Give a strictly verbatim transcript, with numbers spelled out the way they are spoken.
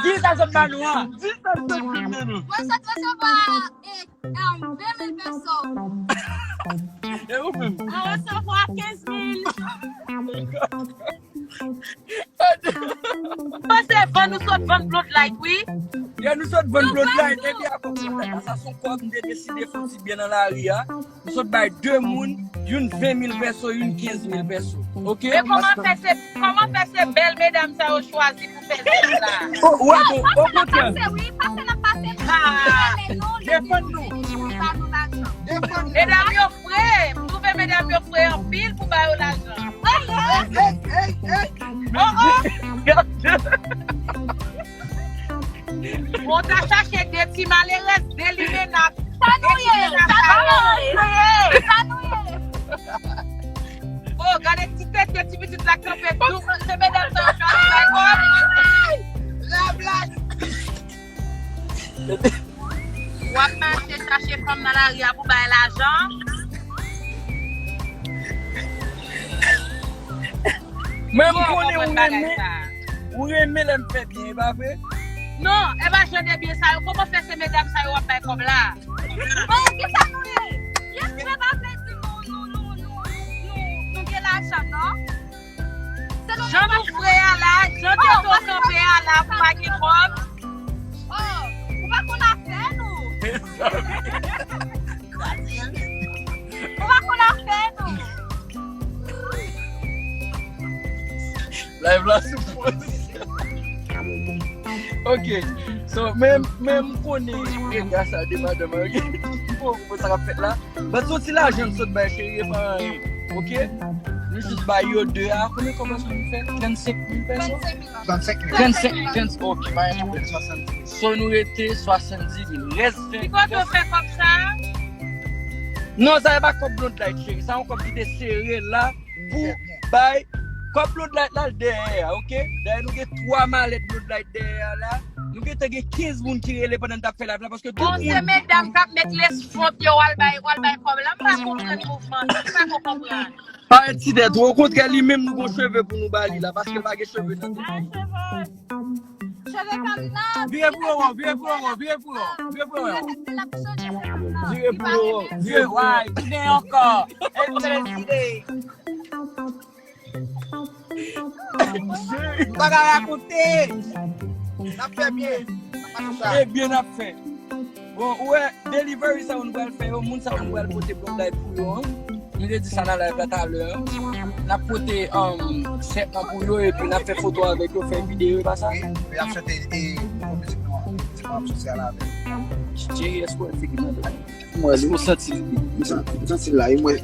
Di sa sot ba nou an. Di sa sot ba nou. Mwen sot resevwa, eh, um, ven mil peso. E ou menm? Mwen resevwa kenz mil. Panse vann, nou sot vann Bloodlight, wi. Ya, nou sot vann Bloodlight. Epi apre Bloodlight la, sa se yon kòb m te deside fè yon ti byen nan lari a. Nou sot bay de moun, youn ven mil peso, youn kenz mil peso. Oke? E kòman fè se, kòman fè se bèl medam sa yo chwazi pou fè sèks la? Oh, wè, bon, okontrè. Pase, wi, pase n ap pase. Ah, defann nou. Defann nou. Medam yo fre, m twouve medam yo fre anpil pou ba yo lajan. Ey, ey, ey, ey. Oh, oh. Bon, ta chache de ti malerèz, de limena. Sa nou ye? Sa nou ye? Sa nou ye? Oh, gade ti tete ti pitit la kanpe dou. Se medam sa yo chwazi bay kòb. La blague. W ap mache chache fanm nan lari a pou bay lajan. Mwen, m konnen ou renmen, ou renmen lè m fè byen, e pa vre? Non, e pa jan de byen sa yo. Kòman fè se medam sa yo w ap bay kòb la? Oh, kisa nou ye? Yes, men pa vle di nou, nou, nou, nou, nou, nou gen lajan, non. Jan nou fre a la, jan Toto kanpe a la, pou pa gen kòb. Oh, ou pa konn afè nou. Ou pa konn afè nou. Live la sou pòz. Ok. So, men, men m konnen rega sa de madanm an, ok? Bon, bon, sa k ap fèt la. But se yon ti lajan n sot bay, cheri, e pa anyen. Ok? Nou jis bay yo de a. Konbyen kòb nou fè? Trannsenk mil peso? Trannsenk mil. Trannsenk, trannsenk, ok, pa gen pwoblèm, swasanndis mil. So, nou rete swasanndis mil. Rès ven. Ki kote w fè kòb sa? Non, sa e pa kòb Bloodlight, cheri. Sa yon kòb ki te sere la pou bay. Kòb Bloodlight la, l dèyè a, ok? Dayè, nou gen twa malèt Bloodlight dèyè a la. Nou gentan gen kenz moun ki rele pandan n t ap fè live la, paske tout moun. Bon, se medam k ap met lesfront yo, w al bay, w al bay kòb la. M pa konprann mouvman sa, m pa ko konprann. Pa ret ti tèt ou, okontrè, li menm nou gon cheve pou nou ba li la, paske l pa gen cheve nan tèt li. Cheve Kalina. Vire pou yo, vire pou yo, vire pou yo, vire pou yo. Vire pou yo, vire pou yo. Vire, way, tounen ankò. Enterese. M pa ka rakonte. N ap fè byen. N ap pase sa. E byen n ap fè. Bon, ou wè, delivery sa yo nou pral fè yo, moun sa yo nou pral pote Bloodlight pou yo an. Nou te di sa nan live la talè an. N ap pote, um, sèt lan pou yo, epi n ap fè foto avèk yo, fè videyo, e pa sa? Wi, wi, y ap chante, e, nouvo mizik nou an. Mizik nou ap soti a la avèk. Jerry, èske w wè figi mwen? Èske w santi l? M santi l la, e mwen.